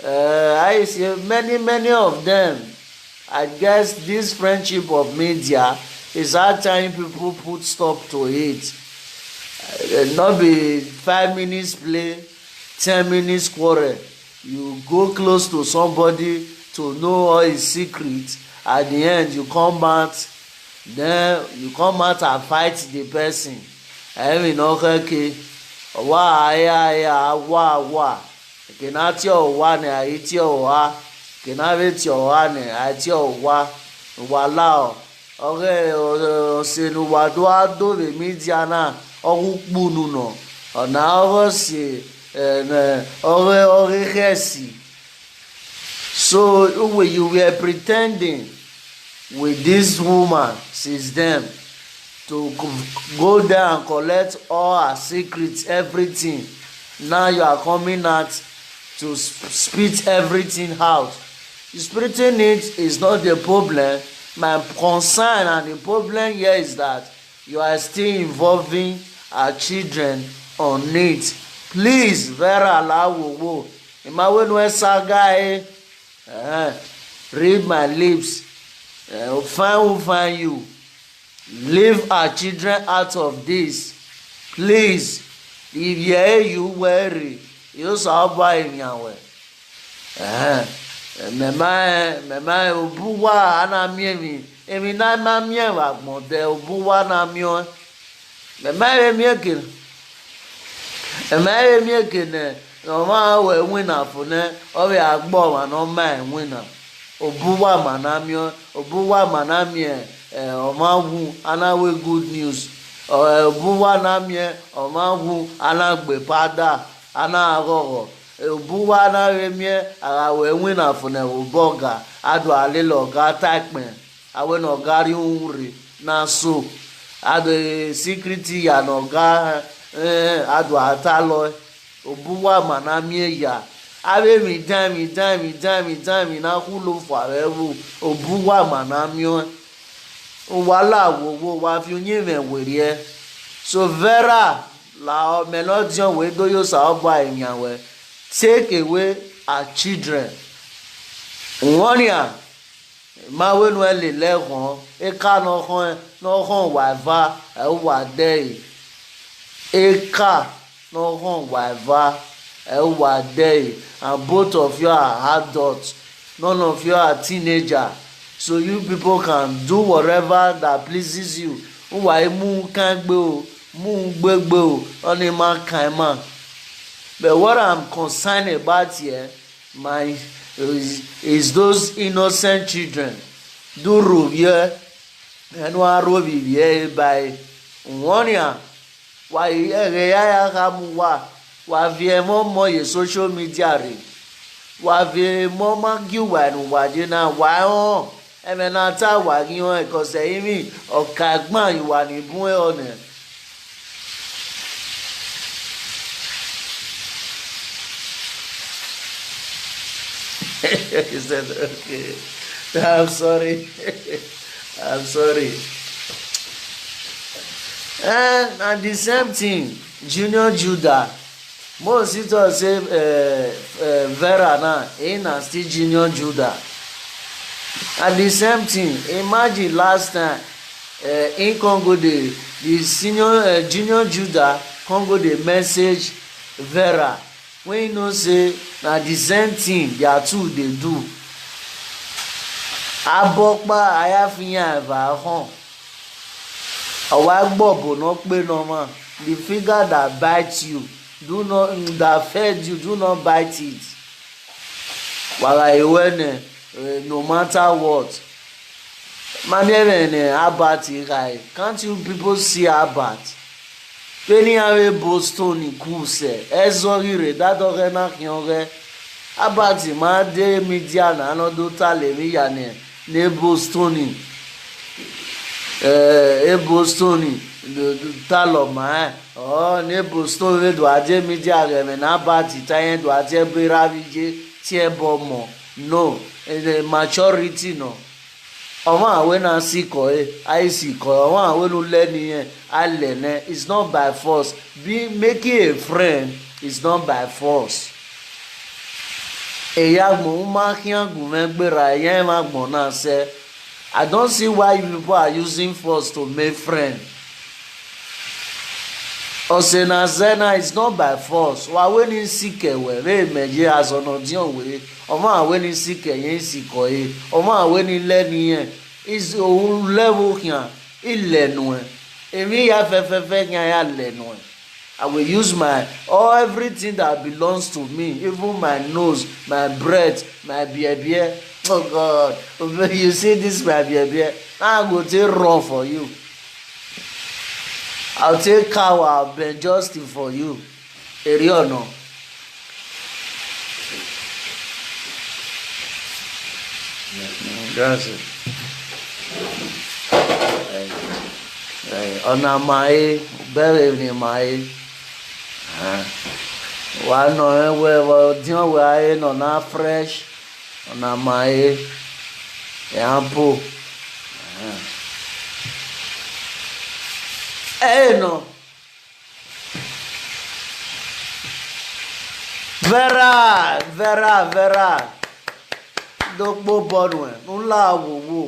uh, I see many, many of them. I guess this friendship of media is how time people put stop to it. Uh, not be five minutes play, ten minutes quarrel. You go close to somebody to know all his secret. At the end, you come out, then you come out and fight the person. Emi no keke. Wa aya aya wa wa. Kena tio wa ne ai tio wa. Kena ve tio wa ne ai tio wa. Wa lao. Oge, o, o, se nu wa do ado ve media na. Ogu kpunu no. Ona ogo se, eh, ne, oge, oge kesi. So, Uwe, you were pretending with this woman since then to go there and collect all her secrets, everything. Now you are coming out to spit everything out. Spitting it is not the problem. My concern and the problem here is that you are still involving our children on it. Please, Vera Lawowo, Imawenu Esaga, eh, eh, read my lips. Eh, find who find you. Leave our children out of this. Please, if you hear you worry, you shall buy in your way. Eh, mema, mema, obuwa, ana miemi, emi na ma mieva gbonde, obuwa na mio. Mema ye mieke. Mema ye mieke ne, no ma we win afune, o we agbo ma no ma win. Obuwa ma na mio, obuwa ma na mie, eh, o ma wu, ana we good news. O, eh, obuwa na mie, o ma wu, ana gbe pada, ana agogo. Obuwa na we mie, aga we win afune oboga, adu alilo ga takpen. Awe no gari unri na so. Adu security ya no ga, eh, adu atalo. Obuwa ma na mie ya. Awe mi dan, mi dan, mi dan, mi dan, mi na kulo fo awe wo. Obuwa ma na mio. Wala wo wo wa fi unye me werie. So Vera la o melodion we do yo sa oba enya we. Take away our children. Warning. Ma we nu ele le hon. E ka no hon, no hon wa va, e wa de. E ka no hon wa va, e wa de. And both of you are adults. None of you are teenager. So you people can do whatever that pleases you. Uwa e mu kan gbe o, mu gbegbe o, oni ma kan ma. But what I'm concerned about here, my, is, is those innocent children. Do rub here, and one rub here by one year. Wa ere ya ya ka mu wa. Wa vie mo mo ye social media re. Wa vie mo ma gi wa nu wa je na wa on. Eme na ta wa gi on e ko se imi o ka gban yu wa ni bun e o ne. He said, "Okay, I'm sorry." I'm sorry. And, and the same thing, Junior Judah. Most people say, uh, uh, Vera now, he na still Junior Judah. And the same thing, imagine last time, uh, in Congo, the, the senior, uh, Junior Judah, Congo, the message Vera. When you know say na the same thing their two dey do. Abokpa ayafiyan eva hon. Awa gbobo no pe no ma. The finger that bite you, do not, that fed you, do not bite it. Wala iwe ne, eh, no matter what. Mami ebe ne Albert ikai. Can't you people see Albert? Peni ave Boston ikuse. Ezo gire, dado ge na kion ge. Albert ma de media na no do tale mi ya ne. Ne Boston. Eh, e Boston. Do, do talo ma, eh. Oh, ne Boston ve do aje media ge me na Albert ta yen do aje bira vije tie bomo. No, eh, maturity no. Ọmọ àwẹ náà sì kọ ẹ, àìsí kọ ẹ, ọmọ àwẹ ló lẹ́ni yẹn, alẹ̀ náà, it's not by force. Be making a friend is not by force. Èyí àgbọ̀n ń máa kí àgùn mẹ́gbẹ̀rà ẹ̀yẹ́ ẹ̀ máa gbọ̀n náà sẹ́. I don't see why you people are using force to make friend. Ọ̀sẹ̀ na zena is not by force. Wa we ni sike we re meje azono dion we. Ọmọ àwẹ ni sike yẹn sì kọ ẹ. Ọmọ àwẹ ni lẹ́ni yẹn. Is òun level kian. Ilẹ̀nu ẹ̀. Èmi ya fẹ́fẹ́fẹ́ kian ya lẹ̀nu ẹ̀. I will use my all everything that belongs to me, even my nose, my breath, my beer beer. Oh God, you see this my beer beer. I go take run for you. I'll take cow, I'll bend Justin for you. Èrè ọ̀nà. That's it. Ọ̀nà màáyé, bẹ́ẹ̀ ni màáyé. Wà á nọ ẹ wẹ ọdún ọ̀wẹ́ ayé nọ náà fresh. Ọ̀nà màáyé. Ẹ̀ á pò. Ẹ̀ ẹ̀ nọ. Vera, Vera, Vera. Dogbo bọnu ẹ, ńlá wòwò.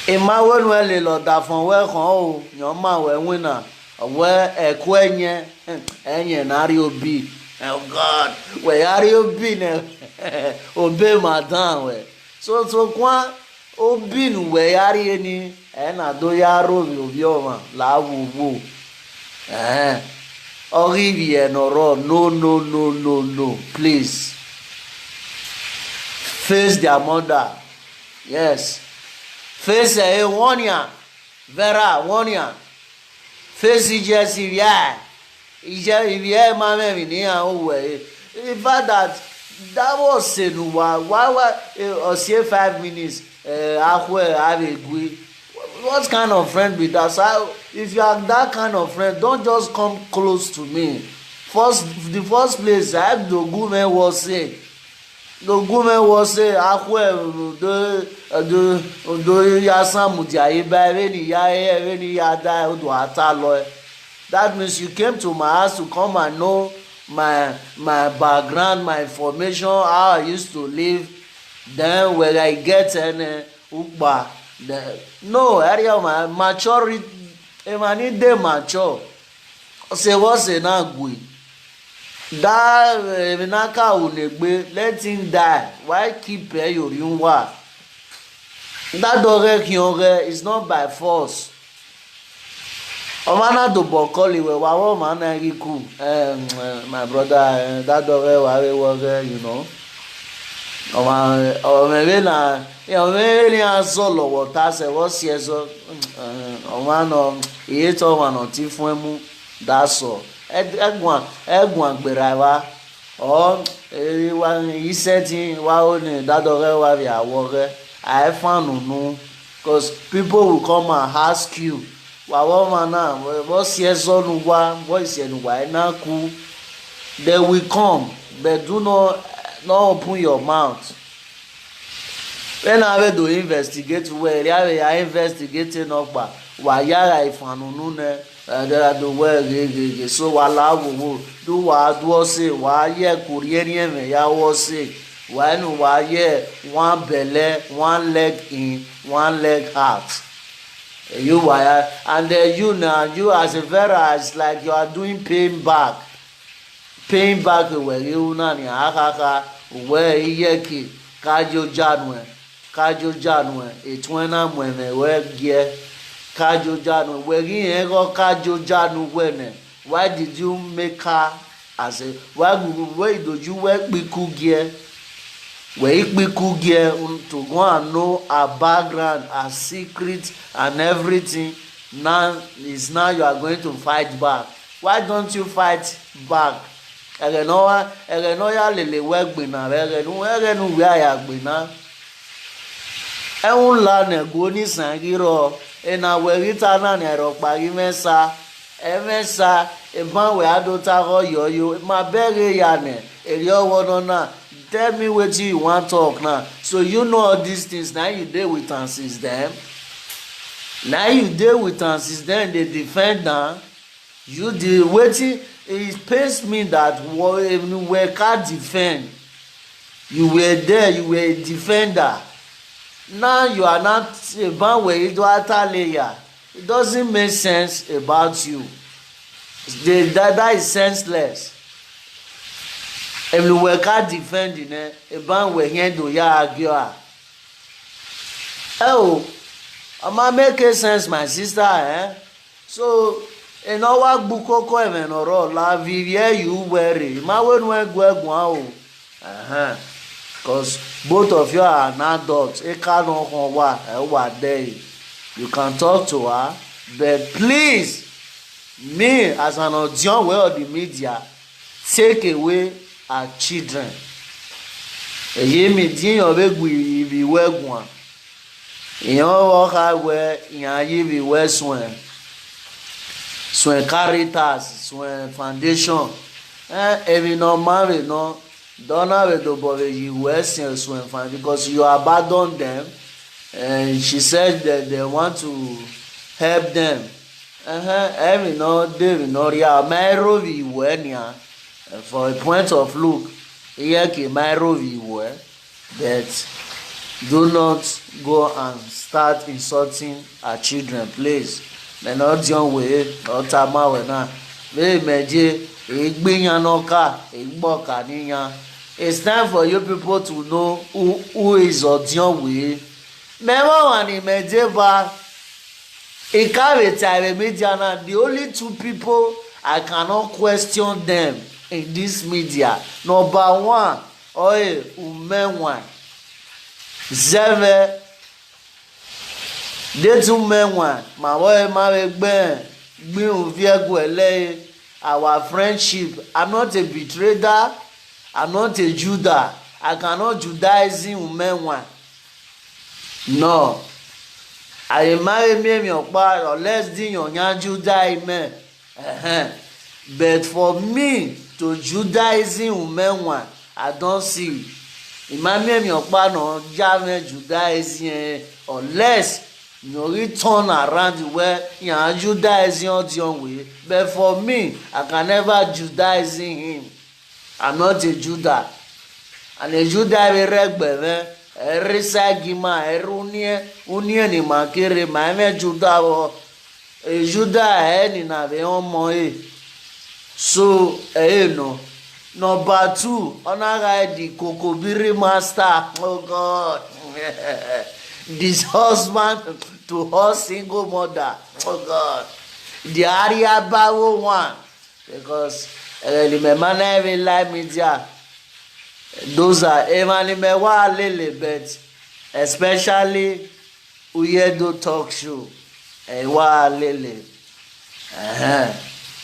Ìmáwénu ẹ lè lọ dà fún wẹ́ kàn ó, yàn má wẹ́ wínà. Ọ̀wẹ́ ẹ̀kú ẹ̀yẹn, ẹ̀yẹn náà rí òbí. Oh God, wẹ̀ yá rí òbí nẹ, òbí màdán wẹ̀. So, so, kwan, obinu we yari eni, ena do yaro vi ovi oma, la wo wo. Eh. Ori vi enoro, no, no, no, no, no, please. Face their mother. Yes. Face a warning. Vera warning. Face Ije si via. Ije via ma me mi ni a o we. In fact that that was senu wa wa wa o se five minutes. Eh, akwe have a gui. What kind of friend be that? So if you are that kind of friend, don't just come close to me. First, the first place I do go me was say. Nogume wo se akwe do do do ya samu dia iba ere ni ya ere ni ya da odo ata lo. That means you came to my house to come and know my my background, my information, how I used to live, then where I get any ukpa. No, area my maturity, emani dey mature. Say what say na gwe. That eh, Evinaka Unegbe, let him die. Why keep eh, your young wa? That dog eh, is not by force. Omana do bokoli we wa wo mana riku. Eh, my brother, eh, that dog eh, wa we wo eh, you know. Oma oma we na ya we ni azolo wo ta se wo si ezo. Oma no iye to wa no ti fun emu. That's all. Egwan egwan gbera wa. Or eh, wa isetting wa o ni that dog eh, wa we awo eh. I fan no. Because people will come and ask you, wa wo mana, wo si ezo nu wa, wo si enu wa na ku. They will come, but do not not open your mouth. When I will do investigate well, I will investigate no pa. Wa yara ifanu nu ne. Eh, there are the way ge ge ge. So wa la wo wo. Do wa do o se wa ye kurieri eme ya wo se. Wa nu wa ye one belle, one leg in, one leg out. Eh, you wa ya, and then you now, you as a Vera, it's like you are doing paying back. Paying back we ge una ni akaka we ye ki ka jo janu e. Kajo janu e etwena mweme we gie. Kajo janu we gi ego kajo janu we ne. Why did you make her as a why we do you we piku gie? We piku gie to go and know her background, her secret and everything. Now is now you are going to fight back. Why don't you fight back? Ege no wa ege no ya lele we gbina ege nu ege nu we aya gbina. Ẹ̀hún la nẹ̀gún onísàn rírọ̀ ẹ̀nà wẹ̀rí ta náà ní ẹ̀rọ parí mẹ́sà. Ẹ mẹ́sà, ìbọn wẹ̀ adótárọ̀ yọ̀ọ́yọ́, máa bẹ́rẹ̀ ya nẹ̀, èrè ọwọ́ náà náà. Tell me wetin you wan talk now. So you know all these things, na you dey with am since then? Na you dey with am since then dey defend am? You dey wetin? It pains me that Weka defend. You were there, you were a defender. Now you are not a Banwe Ido Ataleya. It doesn't make sense about you. The, that, that is senseless. Emily Weka defending eh, Ebanwe Hendo ya argue ah. Oh, I'ma make a sense, my sister eh. So enowa gbukoko evenoro la vivie you were ma wenu egwegwa o. Uh-huh. Because both of you are an adult. Eka no hon wa ewa day. You can talk to her, but please, me as an audience wey of the media, take away her children. Èyí mi dín ọ̀rẹ́ gbìyìnbí wẹ́gùn à. Ìyàn ọ̀rọ̀ ká wẹ ìyàn ayé mi wẹ́ sùn ẹ̀. Sùn ẹ̀ Caritas, sùn ẹ̀ foundation. Ẹ èmi náà má rè náà. Dọ́nà rè dòbọ̀ rè yìí wẹ́ sùn ẹ̀ sùn ẹ̀ foundation because you abandon them. And she said that they want to help them. Ẹ̀mí náà dèrè náà rí a máa rò rí ìwẹ́ nìyà. For a point of look, iye kì í máa rò rí ìwẹ́. But do not go and start insulting our children, please. Mẹ náà di ọ̀hún wèé ọ̀tá máa wẹ̀ náà. Bẹ́ẹ̀ mẹ́jẹ èyí gbìyàn náà ká èyí gbọ́ ká níyàn. It's time for you people to know who, who is Odion Wee. Mẹ́wàá wà ní mẹ́jẹ bá. Ikare Tare media now, the only two people I cannot question them in this media. Number one, Oye Umenwan. Zeve, they two men one. My boy, my big ben. Gbin Uviegwele. Our friendship. I'm not a betrayer. I'm not a Judah. I cannot Judaize Umenwan. No. I marry me me okpa unless di yon yan Judah amen. Ehen. But for me to Judaism women one, I don see. Ima me me okpa no ja me Judaism eh, unless you return around where yan Judaism odion way. But for me, I can never Judaism him. I'm not a Judah. And a Judah be regbeve, a resagima, a runie, unie ni makere, my me Judah o. A Judah eh ni na be on moe. So eh no. Number two, honor the Kokobiri master. Oh God. This husband to her single mother. Oh God. The Ariabawo one. Because eh, the man na even like media. Those are even the me wa lele, but especially Uyedo talk show. Eh, wa lele. Eh.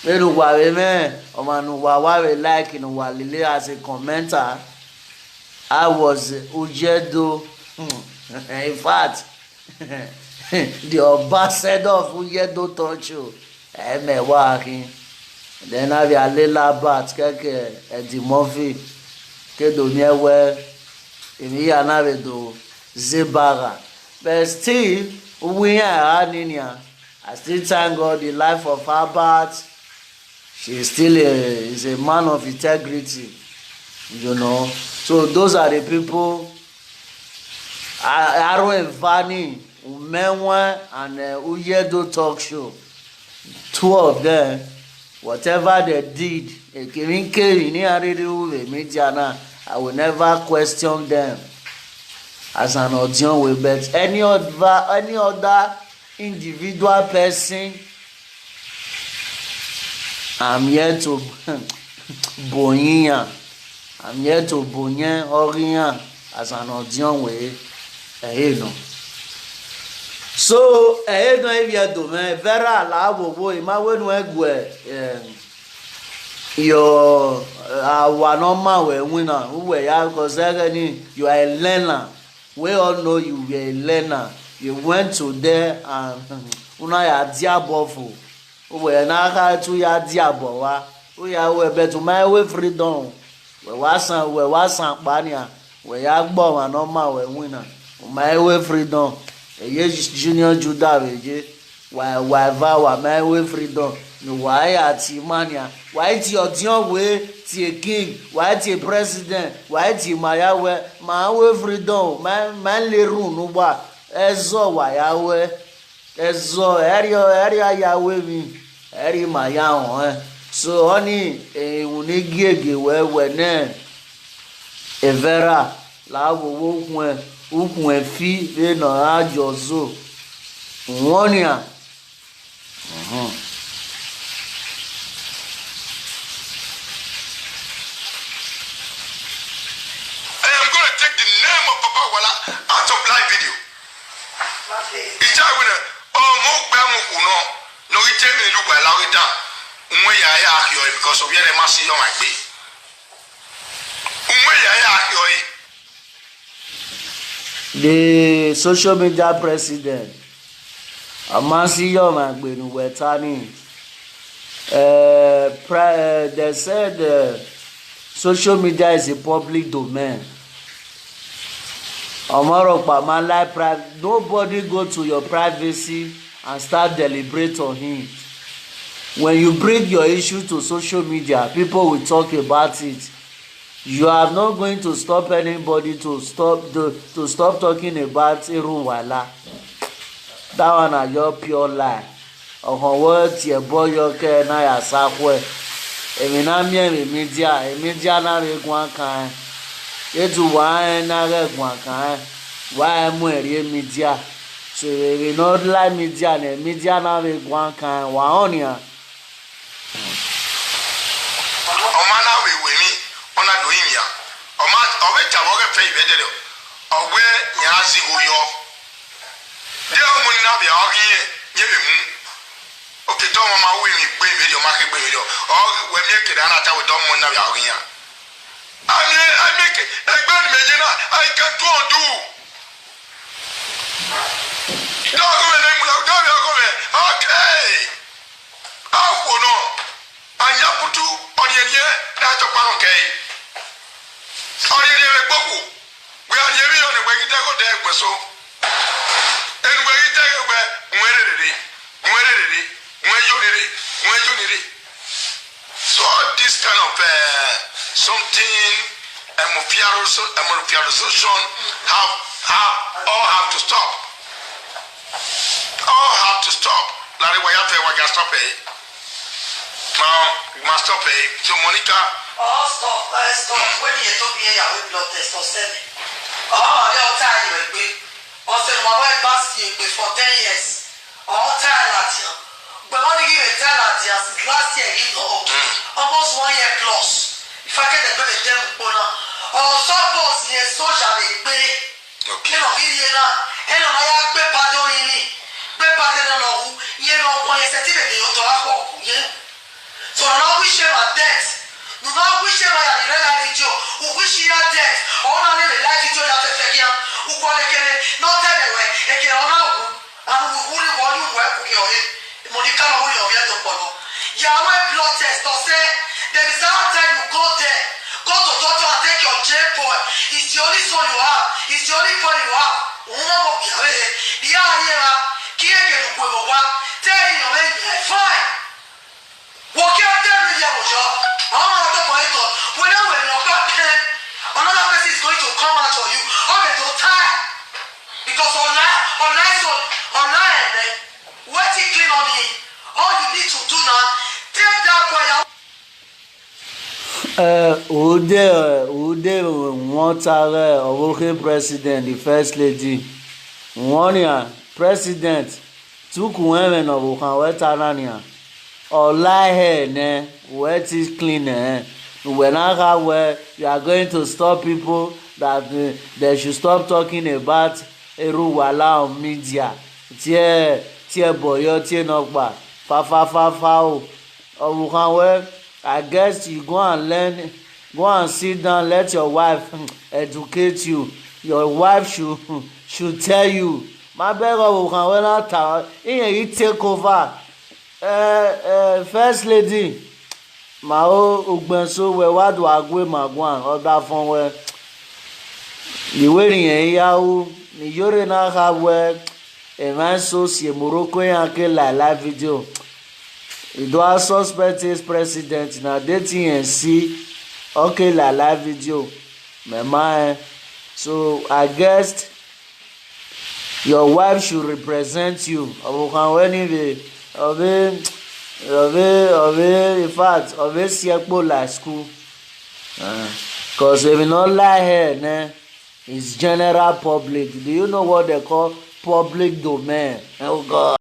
Menu wa we me, o ma nu wa wa we like nu wa lele as a commenter. I was Uyedo. Hmm. In fact, the ambassador of Uyedo talk show. Eme wa akin. Then I be a lela bat keke Eddie Murphy. Kedo mi ewe. Imi ya na be do zebara. But still, we are ninia. I still thank God the life of Albert. She is still a, is a man of integrity. You know. So those are the people. Aaron Evani, Umenwa, and uh, Uyedo talk show. Two of them, whatever they did, Ekerinke, Iniariri, Uwe, Media now, I will never question them as an audience way. But any other, any other individual person, I'm here to boyin. I'm here to boyin, orin as an audience way. Eh, no. So eh no, if you do me vera la wo wo ima wenu egwe eh, your uh, wa no ma we wina uwe ya, because ni you are a learner. We all know you were a learner. You went to there and una ya diabofu. Uwe na ka tu ya diabowa. Uya we betu my way freedom. Wɛ wa san, wɛ wa san kpa nia. Wɛ ya gbɔ wa nɔ ma wɛ wina. Uma ewe freedom. Eye Junior Judah wɛ je. Wa wa va wa ma ewe freedom. Ni wa ya ti ma nia. Wa ti odion we ti a king. Wa ti a president. Wa ti ma ya we ma ewe freedom. Ma ma le run nu ba. Ezo wa ya we. Ezo eri eri ya we mi. Eri ma ya hon. So oni e uni giege we we ne. Evera la wo wo hwe, ukwe fi ve no ajo zo. Wonia. Mhm. I am going to take the name of Papa Wala out of live video. Ija wina, oh, mo gbe mo kuno. No ite mi lu gba la we da. Nwe ya ya akio because of yere ma si yo ma gbe. Nwe ya ya akio e. The social media president, Amansiyo Magbenuwetani, uh, pri- uh, they said uh, social media is a public domain. Omoro Pamala, pri- nobody go to your privacy and start deliberate on it. When you bring your issue to social media, people will talk about it. You are not going to stop anybody to stop to, to stop talking about Irunwala. That one na your pure lie. Ọhọnwọ tie boyo ke na ya sakwe. Emi na mi emi media, emi media na re gwan kan. Etu wa en na re gwan kan. Wa emu eri media. So emi no like media ne media na re gwan kan. Wa onia. Ọma na we we mi, ọna do yin ya. Ọma ọwe ja wo ge fe ibe de do. Ọwe nya si go yo. De ọmọ ni na bi ọgin ye, ye be mu. Oke to ọmọ ma we mi gbe ibe de, ọma ke gbe ibe de. Ọ we mi ke da na ta we do ọmọ ni na bi ọgin ya. Ami ami ke egbe ni meje na, I can do undo. Do go me na mu la, do go me. Okay. Awo no. Anya kutu ọni eni e na to pa nke. Ọni eni e gboku. We are yemi on the way to go there so. And we are there we where it is. Where it is. Where you need it. Where you need it. So all this kind of uh, something, um, fear also, um, fear association have have all have to stop. All have to stop. Larry, why you have to stop it? Now, you must stop it. So Monica, Oh, stop, uh, stop. When you told me you have blood test or seven. Oh, you are tired, you agree. Or say, my wife must you agree for ten years. Oh, tired, Latia. But what did you tell Latia since last year? You know, almost one year plus. If I get a baby, ten. Oh, suppose you soldier, they pay. okay. Kí ló fi yé náà? Ẹ lọ máa yá gbé padà orin ni. Gbé padà náà lọ wú. Yé lọ pọn ẹsẹ̀ tí bèbè yóò tọ́ wá pọ̀ kú yé. Sọ̀rọ̀ náà wíṣẹ́ máa debt. Nùnà wíṣẹ́ máa yà lẹ́rẹ́ láì fídíò. Òwíṣẹ́ yá debt. Ọ̀hún náà lè lè láì fídíò yà fẹ́fẹ́ kíá. Ukọ̀ lè kéré. Náà tẹ̀lé wẹ̀. Èkè ọ̀nà òkú. Àwọn òkú ni wọ́n yóò wẹ̀ kú kí ọ̀hún. Mo ní ká lọ wí ọ̀rẹ́ tó pọ̀ lọ. Yàwé blood test ọ̀sẹ̀. There is that time you go there. Go to doctor and take your J boy. It's the only son you have. It's the only boy you have. Òun náà mọ̀ bí àwẹ̀ yẹn. Bí a rí ẹ̀ra, kí èké ló pè wọ́n wá. Tẹ́ èèyàn lẹ́yìn ẹ̀ fine. Wọ́n kí á tẹ́ mi yẹ wò yọ. Àwọn ọmọ ọ̀dọ́ kan ètò. Wọ́n náà wẹ̀ ní ọgbà kẹ́. Another person is going to come out for you. Ọ̀rẹ́ tó tá. Because online, online so, online ẹ̀. Wetin clean on me? All you need to do now, take that boy out. Uh, ude uh, ude won tare owoke president, the first lady. Won ya president tuku eme no wo kan we tara ni a. Olai he ne we ti clean eh. We na ga we, you are going to stop people that uh, they should stop talking about Eruwala on media. Tie tie boyo tie no gba. Fa fa fa fa o. Orukan we, I guess you go and learn, go and sit down, let your wife hmm, educate you. Your wife should hmm, should tell you. My beg Orukan we na ta. Iyen you take over. Uh, uh, first lady. Mao ugbenso we wadu agwe magwan oda fon we. The way ni yahu ni yore na ha we e man so si Morocco yan ke la la video. E do a suspect is president na dating and see okay la la video. Me man. So I guess your wife should represent you. Obukan weni be obi obi obi in fact obi siekpo like school. Because if you not lie here, ne, it's general public. Do you know what they call public domain? Oh God.